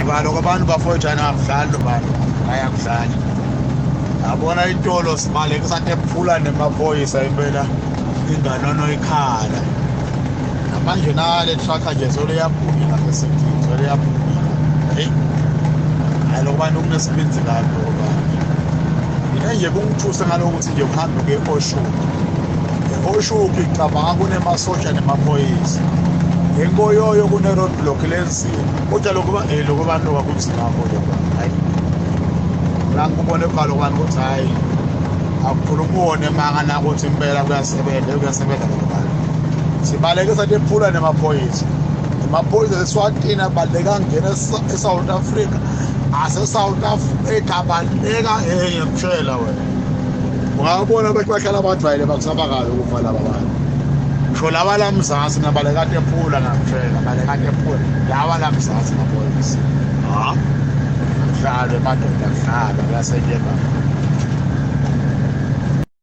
Kaloku abantu bafowethu anakudlali lo bantu, ayakudlali. Yabona itolo sibaleke satephula nemaphoyisa impela inganono ikhala. Namanje nale trucker nje solo iyabhunya lapha esentini, solo iyabhunya. Hey. Hayi lokho bantu kunesibindi kabi lokho bantu. Mina nje kungithuse ngalokho ukuthi nje uhambe uye e-Oshoek. E-Oshoek ngicabanga kunemasosha nemaphoyisa. Enkoyoyo kune-road block lenzima. Kodwa lokho ba eh lokho bantu kwakunzima kakhulu lokho. Hayi. La ngikubone kuqala kwani ukuthi hayi akukhuluma emanga nakuthi impela kuyasebenza kuyasebenza lokho bantu. Sibaleke sathi ephula nemaphoyisa. Amaphoyisa eSwatini abaleka angena eSouth Africa. Ase-South Africa abaleka eh ngiyakutshela wena. Ungabona abantu bahlala bajwayele bakusaba kabi ukufa laba bantu. Ngisho laba la Mzansi nabaleka ephula ngakutshela baleka ephula laba la Mzansi maphoyisa. Ha? Kudlalwe madoda kudlalwe kuyasetshenzwa.